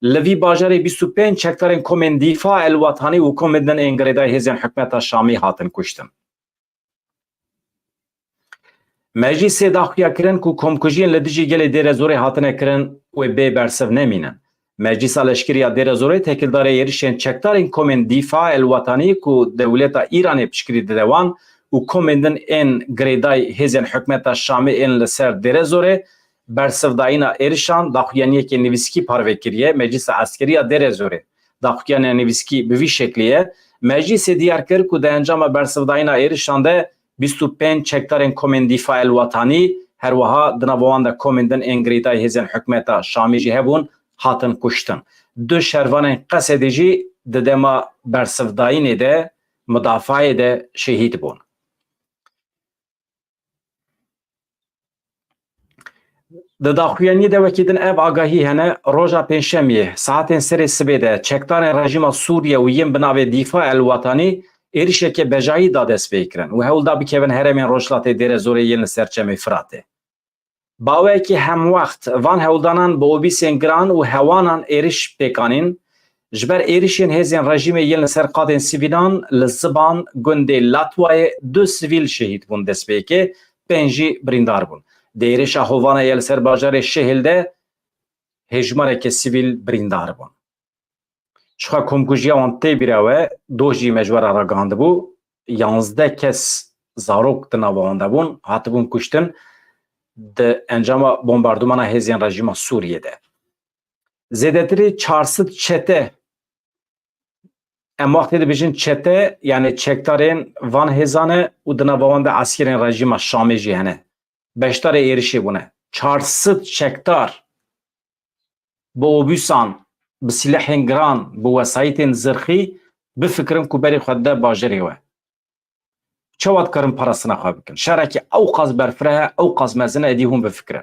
li vî bajarê bîst û pênc çekdarên komên Dîfa el Watanî û komên din ên girêdayî hêzên hikûmeta Şamî hatin kuştin. Meclîsê daxuya kirin ku komkujiyên li dijî gelê Dêrezorê hatine kirin, wê bê bersiv nemînin. Meclîsa Leşkerî ya Dêrezorê têkildarê êrişên çekdarên komên Dîfa el Watanî ku dewleta Îranê piştgirî dide wan û komên din ên girêdayî hêzên hikûmeta Şamê ên li ser Dêrezorê bersivdayîna êrişan daxuyaniyekê nivîskî parve kiriye. Meclîsa Eskerî ya Dêrezorê daxuyaniya nivîskî bi vî şeklî ye. Meclîsê diyar kir ku di encama bersivdayîna êrişan de bîst û pênc çekdarên komên Dîfa el Watanî, her wiha di nava wan de komên din ên girêdayî hêzên hikûmeta Şamê jî hebûn, hatin kuştin. Du şervanên Qesedê jî di dema bersivdayînê de, mudafaayê de şehîd bûn. Di daxuyaniyê de wekî din ev agahî hene, roja Pêncşemiyê, saetên serê sibê de çekdarên rejîma Sûriye û yên bi navê Dîfa el Watanî êrişeke bejayî da destpêkirin û hewl da bikevin herêmên Rojhilatê Dêrezorê yên li ser Çemê Firatê. Baweyekî hemwext van hewldanan bi obîsên giran û hewanan êriş pêk anîn. Ji ber êrişên hêzên rejîmê yên li ser qadên sivîlan li Ziban, gundê Latwayê du sivîl şehîd bûn destpêkê, pênc jî birîndar bûn. Di êrişa hovane ye li ser bajarê Şehil de hêjmareke sivîl birîndar bûn. Jixwe komkujiya wan tê bîra we, doh jî me ji we re ragihandibû, yanzdeh kes zarok di nava wan de bûn, hatibûn kuştin di encama bombardûmana hêzên rejîma Sûriyê de. Zêdetirî çar sed çete, em wextê dibêjin çete, yanî çekdarên van hêzan e û di nava wan de eskerên rejîma Şamê jî hene. Beşdarê êrişê bûne. Çar sed çekdar bi obûsan, bi sîlehên giran, bi wesayîtên zirxî bifikirin ku berê xwe dide bajarê we. Çawa dikarin parastina xwe bikin? Şerekî ew qas berfireh e, ew qas mezin e, êdî hûn bifikirin.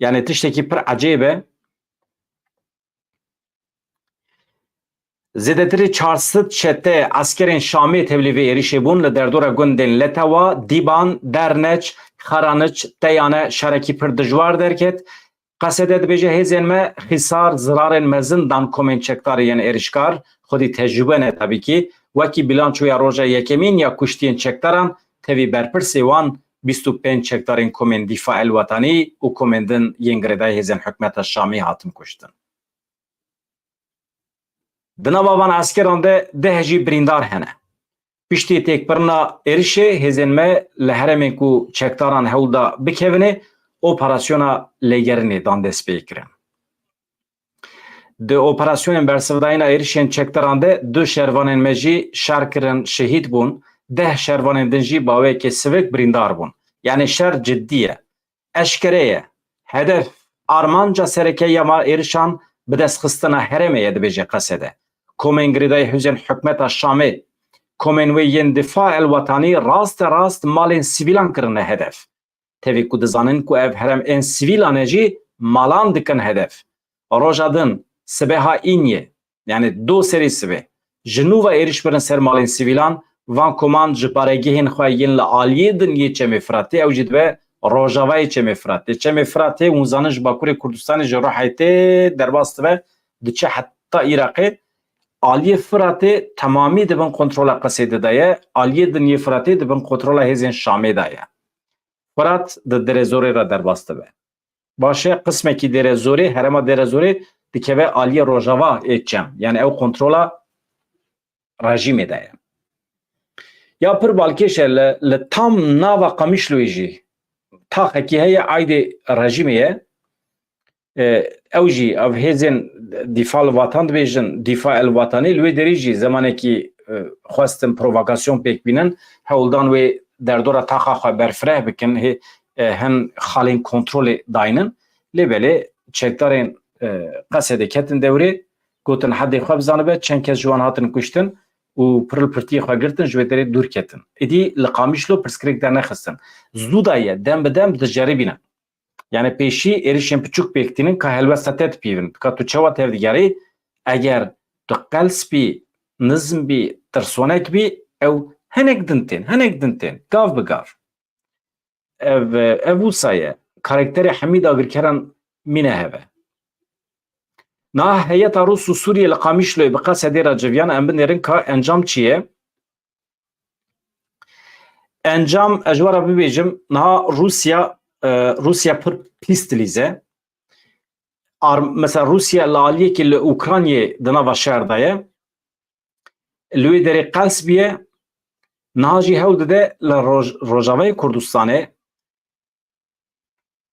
Yanî tiştekî pir ecêb e. Zêdetirî çar sed çete eskerên Şamê tevlî vê êrişê bûn, li derdora gundên Letewa, Dîban, Derneç, Xaraniç, Teyane şerekî pir dijwar derket. Qesede dibêje, hêzên me xîsar, zirarên mezin dan komên çekdarê yên êrişkar, xwedî tecrûbe ne tabîkî, wekî bîlançoya roja yekemîn ya kuştiyên çekdaran, tevî berpirsê wan bîst û pênc çekdarên komên Dîfa el Watanî û komên din yên girêdayî hêzên hikûmeta Şamî hatin kuştin. Di nava van eskeran de deh jî birîndar hene. Piştî têkbirina êrişê hêzên me li herêmên ku çekdaran hewl da bikevine, operasyona lêgerinê dan destpêkirin. Di operasyonên bersivdayîna êrişên çekdaran de du şervanên me jî şer kirin, şehîd bûn, deh şervanên din jî bi awayekî sivik birîndar bûn. Yanî şer cidî ye. Eşkere ye. Hedef, armanca sereke ya ma êrişan bidestxistina herêmê ye, dibêje Qesede. Komên girêdayî hêzên hikûmeta Şamê, komên wê yên Difa el Wetanî raste rast malên sivîlan kirine hedef. Tevî ku dizanin ku ev herêm ên sivîlan e jî malan dikin hedef. Roja din, sibeha îniyê, yanî do serî sibê, ji nû ve êriş birin ser malên sivîlan, van koman ji baregehên xwe yên li aliyê din yê Çemê Firatê, ew jî dibe rojavayê Çemê Firatê. Çemê Firatê, hûn zanin, ji Bakurê Kurdistanê, ji Ruhaytê derbas dibe, diçe heta Iraqê. Aliyê Firatê temamî di bin kontrola Qesedê de ye, aliyê din yê Firatê di bin kontrola hêzên Şamê de ye. Firat di Derezorê re derbas dibe. Baş e, qismekî Derezorê, herêma Derezorê dikeve aliyê rojava ê Çem. Yanî ew kontrola rejîmê de ye. Ya pir balkêş e, li, li tam nava Qamişloyê jî taxekî heye, aydê rejîmê ye. E, ew jî, ev hêzên Difa el Watan dibêjin, Difa el Watanî, li wê derê jî zemanekî, e, xwestin provokasyon pêk bînin, hewldan wê derdora taxa xwe berfireh bikin, hê, e, hin xalên kontrolê daynin. Lê belê çekdarên, e, Qesedê ketin dewrê, gotin, hedê xwe bizanibe, çend kes ji wan hatin kuştin û pirlpirtiyê xwe girtin, ji wê derê dûr ketin. Êdî li Qamişlo pirsgirêk dernexistin. Zû daye, dem bi dem diceribînin. Yanî pêşî êrişên piçûk pêk tînin, ka helwesta te dipîvin. Ka tu çawa tevdigerî, eger tu qels bî, nizm bî, tirsonek bî, ew hinek din tên, hinek din tên, gav bi gav. Ev, ev wisa ye. Karakterê hemî dagirkeran mîne heve. Niha heyeta Rûs û Sûriyê li Qamişloyê bi Qesedê re civiyan, em binêrin ka encam çi ye? Encam, ez ji we re bibêjim, niha Rûsya, e, Rûsya pir pîs dilîze. Ar-, mesela Rûsya li aliyekî li Ukraynayê di nava şer de ye. Li wê derê qels bûye, niha jî hewl dide li Roj-, Rojavayê Kurdistanê,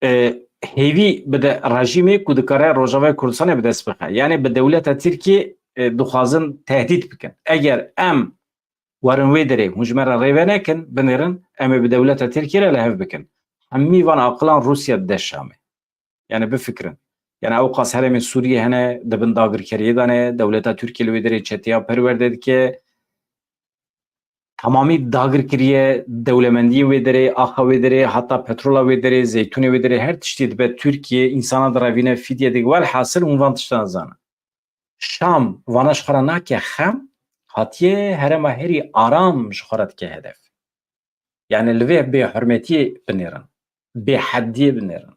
e, hêvî bide rejîmê ku dikare Rojavayê Kurdistanê bi dest bixe. Yanî bi dewleta Tirkiyê, e, dixwazin tehdît bikin. Eger em werin wê derê, hûn ji me re rê venekin, binêrin, em ê bi dewleta Tirkiyê re li hev bikin. Hemî van aqilan Rûsya dide Şamê. Yanî bifikirin. Yanî ewqas herêmên Sûriyê hene, di bin dagirkeriyê de ne, dewleta Tirkiyê li wê derê çeteya perwerde dike. Temamî dagir kiriye, dewlemendiyê wê derê, axa wê derê, heta petrola wê derê, zeytûnê wê derê, her tiştî dibe Tirkiyê, însana direvîne, fîdye dike. Welhasil hûn van tiştan zanin. Şam vana ji xwe re nake xem, hatiye herêma herî aram ji xwe re dike hedef. Yanî li vê bêhurmetiyê binêrin, bêhediyê binêrin.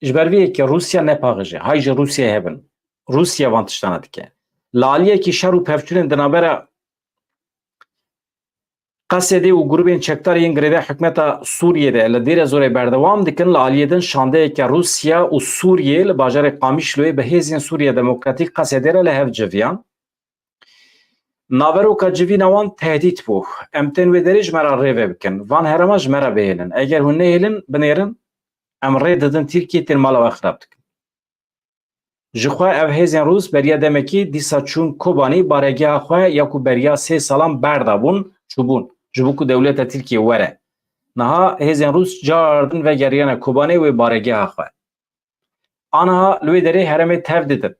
Ji ber vê yekê Rûsya nepaxije, hay ji Rûsyayê hebin. Rûsya van tiştana dike. Li aliyekî şer û pevçûnên di navbera Qesedê û grûbên çekdar yên girêdayî hikûmeta Sûriyê de li Dêrezorê berdewam dikin, li aliyê din şandeyeke Rûsya û Sûriyê li bajarê Qamişloyê bi hêzên Sûriya Demokratîk Qesedê re li hev civiyan. Naveroka civîna wan tehdît bû. Em tên wê derê ji me re rê vebikin. Van herêma ji me re bihêlin. Eger hûn nehêlin, binêrin, em rê didin Tirkiyê, tên mala we xirab dikin. Ji xwe ev hêzên Rûs beriya demekî dîsa çûn Kobanî, baregeha xwe ya ku beriya sê salan berdabûn, çûbûn, ji bo ku dewleta Tirkiyê were. Niha hêzên Rûs cardin vegeriyane Kobanê wê baregeha xwe. Aniha li wê derê herêmê tev didin.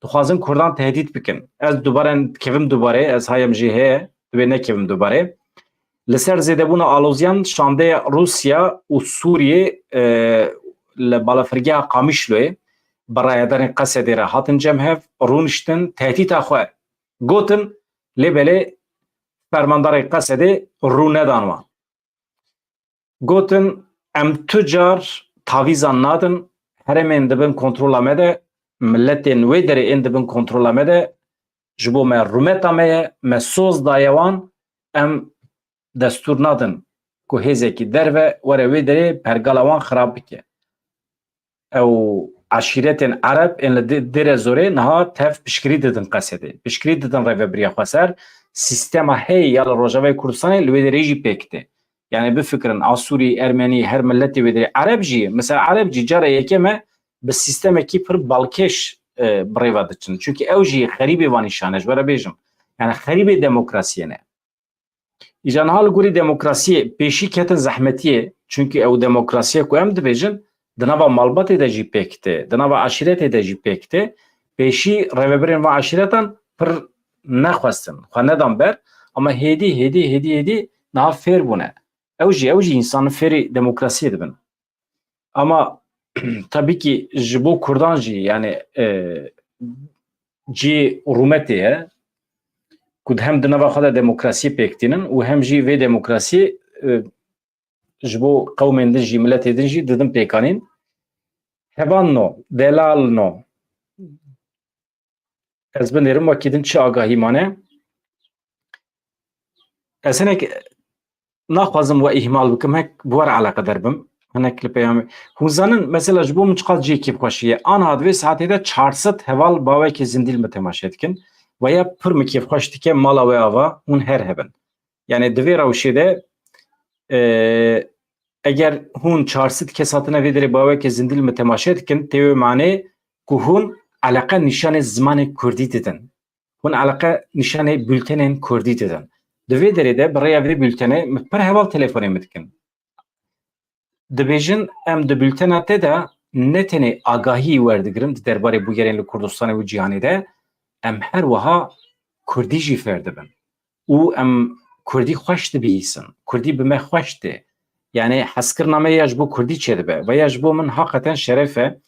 Dixwazin Kurdan tehdît bikin. Ez dubare dikevim dubarê, ez hayem jî heye, divê nekevim dubarê. Li ser zêdebûna aloziyan şandeya Rûsya û Sûriyê, e, li balafirgeha Qamişloyê bi rayedarên Qesedê re hatin cem hev, rûniştin, tehdîta xwe gotin, lê belê fermandarê Qesedê rû nedan wan. Gotin, em tu car tavîzan nadin, herêmên di bin kontrola me de, miletên wê derê ên di bin kontrola me de, ji bo me rûmeta me ye, me soz daye wan, em destûr nadin ku hêzekî derve were wê derê pergala wan xirab bike. Ew eşîretên Ereb ên li Dê-, Dêre Zorê niha tev piştgirî didin Qesedê. Piştgirî didin Rêvebiriya Xweser. Sîstema heyî ya li Rojavayê Kurdistanê li wê derê jî pêk tê. Yani bifikirin, Asûrî, Ermenî, her miletê wê derê, Ereb jî, mesela Ereb jî cara yekem e bi sîstemekî pir balkêş, e, bi rê ve diçin. Çunkî ew jî xerîbê van îşan e, ji we re bêjim. Yani xerîbê demokrasiyê ne. Îja niha li gorî demokrasiyê pêşî ketin zehmetiyê, çunkî ew demokrasiye ku em dibêjin, di nava malbatê de jî pêk tê, di nava eşîretê de jî pêk tê. Pêşî rêvebirên van eşîretan pir nexwestin, xwe nedan ber, ama hêdî, hêdî, hêdî, hêdî niha fêr bûne. Ew jî, ew jî însan fêrî demokrasiyê dibin. Ama tabii ki ji bo Kurdan jî, yani, e, cî rûmetê ye ku hem di nava xwe de demokrasiyê pêk tînin û hem jî vê demokrasiyê, e, ji bo qewmên din jî, miletê din jî didin pêkanîn. Hevalno, delalno. Ez binêrim wekî din çi agahî mane. Ez hinek naxwazim we îhmal bikim, hek bi we re eleqedar bim. Hinek li peyamê. Hûn zanin, mesela ji bo min çiqas cihê kêfxweşî ye. Anha di vê saetê de çar sed heval bawekê zindî li min temaşe dikin. Ve ya pir min kêfxweş dike mala we ava, hûn her hebin. Yani di vê rewşê de, e, eger hûn çar sed kes hatine vê derê bawekê zindî li min temaşe dikin, tê wê manê ku hûn eleqe nîşanê zimanê kurdî didin. Hûn eleqe nîşanê bültenên kurdî didin. Di vê derê de bi rêya vê bültenê min pir heval telefonê min dikin. Dibêjin, em di bültena te de ne tenê agahî werdigirin di derbarê bûyerên li Kurdistanê û cîhanê de, em her wiha kurdî jî fêr dibin. Û em kurdî xweş dibihîsin. Kurdî bi me xweş tê. Yani hezkirina me ya ji bo kurdî çêdibe. Ve ya ji bo min haqeten şeref e.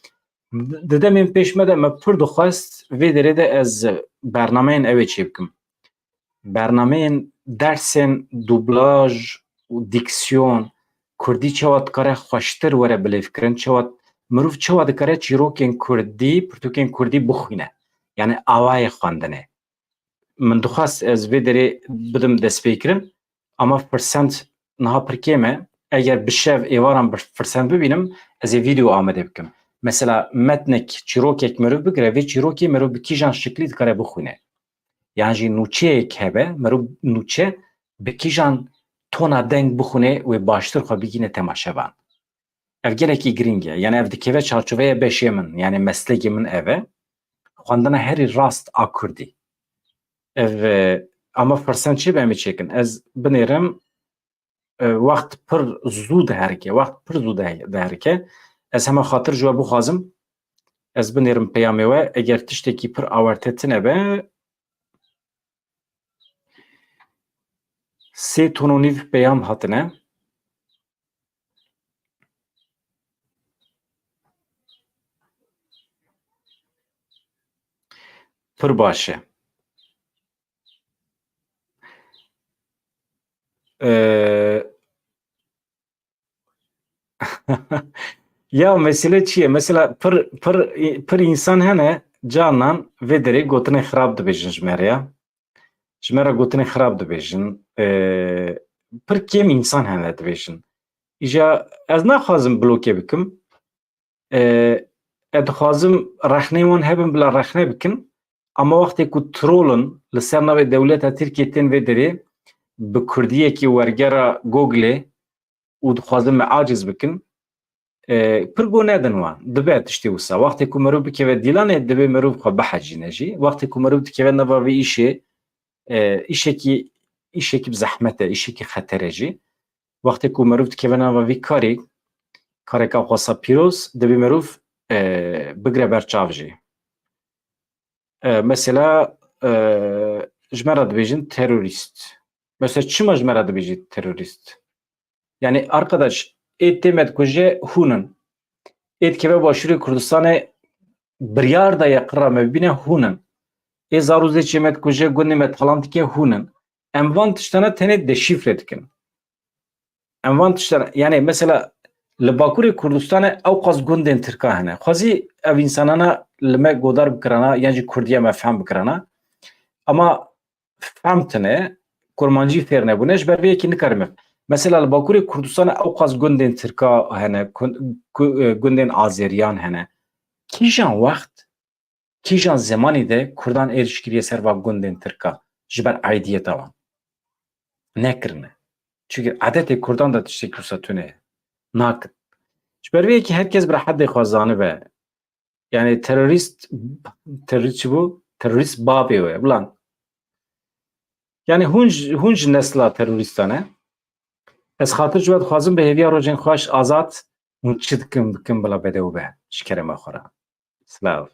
Di demên pêş me de me pir dixwest vê derê de ez bernameyên ew ê çêbikim. Bernameyên dersên dublaj û dîksiyon, kurdî çawa dikare xweştir were bilêvkirin, çawa mirov çawa dikare çîrokên kurdî, pirtûkên kurdî bixwîne. Yani awayê xwendinê. Min dixwest ez vê derê bidim destpêkirin, ama firsend niha pir kêm e. Eger bi şev êvaran bi firsend bibînim, ez ê vîdeo amade bikim. Mesela metnek, çîrokek merov bigire, vê çîrokê merov bi kîjan şiklî dikare bixwîne. Yan jî nûçeyek hebe, merov nûçe bi kîjan tona deng bixwîne, wê baştir xwe bigîne temaşevan. Ev gelekî girîng e. Yani ev dikeve çarçoveya beşê min, yani meslekê min ev e. Xwendina herî rast a kurdî. Ev, e, ama firsend çi be em ê çêkin? Ez binêrim, e, wext pir zû diherike, wext pir zû dihe-, diherike. Ez hema xatir ji we bixwazim, ez binêrim peyamê we, eger tiştekî pir awarte tine be, sê ton û nîv peyam hatine. Pir baş e. Ee, ya mesele çi ye? Mesela pir, pir, pir însan hene, canan vê derê gotinê xirab dibêjin ji me re ya. Ji me re gotinê xirab dibêjin. Ee, pir kêm însan hene dibêjin. Îja ez naxwazim bloke bikim. Ee, ez dixwazim rexneyên wan hebin, bila rexne bikin. Ama wextê ku trolin li ser navê dewleta Tirkiyê tên vê derê bi kurdiyekî wergera Google û dixwazin me aciz bikin, e, pir go nedin wan. Dibe tiştê wisa. Wextê ku merov bikeve dîlanê, divê merov xwe bihecîne jî. Wextê ku merov dikeve nava vê îşê, e, îşekî, îşekî bi zehmet e, îşekî xeter e jî. Wextê ku merov dikeve nava vî karî, kareka xwesa pîroz, divê merov, e, bigre ber çav jî. E, mesela, e, ji me re dibêjin terorîst. Mesela çima ji me re dibêjî terorîst? Yani arkadaş, ê tê me dikuje hûn in. Ê dikeve Başûrê Kurdistanê biryar daye qira me bibîne hûn in. Ê zar û zêçê me dikuje, gundê me talan dike hûn in. Em van tiştana tenê deşîfre dikin. Em van tiştana, yani mesela li Bakurê Kurdistanê ewqas gundên Tirka hene. Xwezî ev însanana li me godar bikirana, yan jî Kurdiya me fehm bikirana. Ama fehm tine, Kurmancî fêr nebûne, ji ber vê yekê nikarime. Mesela li Bakurê Kurdistanê ewqas gundên Tirka hene, kun-, ku-, e, gundên Azeriyan hene. Kîjan wext, kîjan zemanî de Kurdan êrîş kiriye ser va gundên Tirka ji ber aidiyeta wan? Nekirine. Çunke edetê Kurdan de tiştekî wisa tune ye. Nakin. Ji ber vê yekê her kes bi rehet dê xwe zanibe. Yani terorîst, terorîst çi bû? Terorîst babê wê. Ulan. Yani hûn ji, hûn ji nesla terorîstan e. Ez xatir ji we dixwazim bi hêviya rojên xweş azad hûn çi dikin bikin bila bedew be ji kerema xwe re. Silav.